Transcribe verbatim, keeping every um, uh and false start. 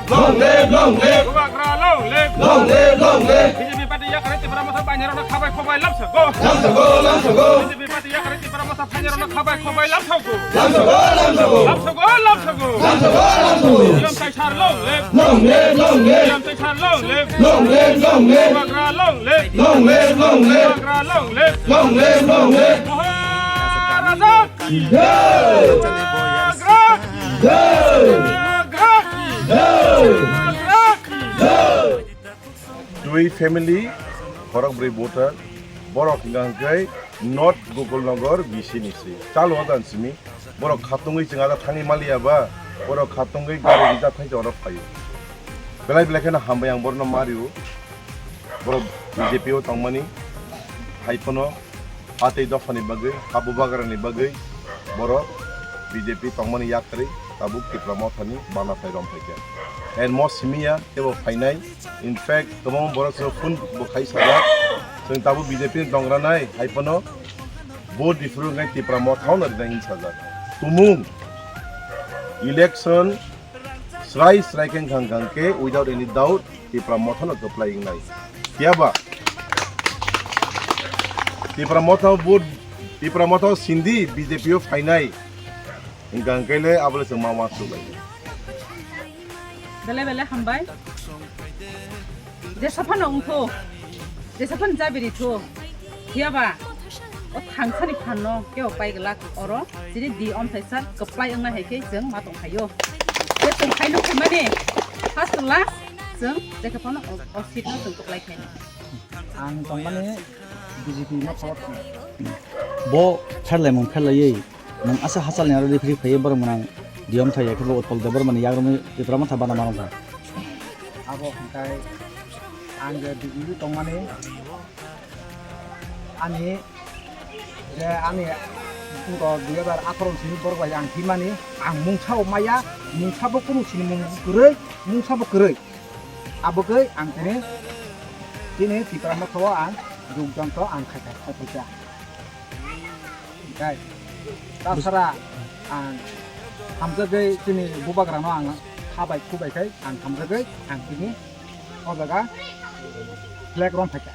Long live, long live. Bubagra long live. Long live, long live. B J P party yakarwi Tipra Motha phainairokno khabai khobai lamsogo. Lamsogo, lamsogo. B J P party yakarwi Tipra Motha phainairokno khabai khobai lamsogo. Lamsogo, lamsogo. Lamsogo, lamsogo. Lamsogo, lamsogo. Yamtai sar long live. Long live, long live. Yamtai sar long live. Long live, long live. Bubagra long live. Long live, long live. Bubagra long live. Long live, long live. Maharaja ki jai. Bubagra ki jai. Bubagra ki jai. Bubagra ki jai. Twi family, borok bwrwi voter, borok hwnkha hwnkhe North Gokulnagar B C ni se. Chalo wngkha simi, borok khatungwi chwng ada thangwi maliya ba, borok khatungwi gari rijak thai oro phaio. Belai belai kheno hambai ang borokno mario. Borok B J P o tongmani hai phano a tei dophani bagwi, ha bubagrani bagwi borok B J P tongmani yakarwi tabuk Tipra Mothani bana phai rom phaikha. And mo simiya tebo phainai. In fact, kwbangma borok chwng phone bo khai sajak. Chwng tabuk B J P ni tongranai hai phano vote diphuru wngkhe Tipra Mothano rinai hin sajak. Tumung election Srai srai khe wngkha hwnkhe without any doubt Tipra Mothano kwplai wngnai. Phiyaba Tipra Motha vote, Tipra Motha sindi B J P o phainai. Hwnkha hwnkhe le abo le chwng ma uansuk lai. Belai belai hambai. Jesa phano wngthu, jesa phano jabiri thu, phiyaba o thangsani phanno kebo pai glak oro chini di omthaisa kwplai wngnai hai khe chwng ma tong phaio. Je chwng khaino khaimani first to last chwng jekhe phano o, o seat no chwng kwplai khainai. Ang tongmani B J P no support khainai. Bo pherlaimung pherlaiwi Nwng aswk hachal ni aro referee phaiwi borok mwnang diyom thai ya khe bo Utpal Debbarma ni yagrumwi Tipra Motha bana ma rwngkha. Abo hwnkhe ang je B J P tongmani ani je ani wngkha dui hajar atharo ni simi borok bai ang himani ang mungsa bo maya, mungsa bo kunu sini mung kwrwi, mungsa bo kwrwi. Abo khe ang tini, tini Tipra Motha o ang jogdan to ang khai khai khai phaikha. Khai. Tasara ang hamjagwi chini bubagrano ang khabai khubai khai ang hamjagwi ang tini o jaga flag rom phaikha.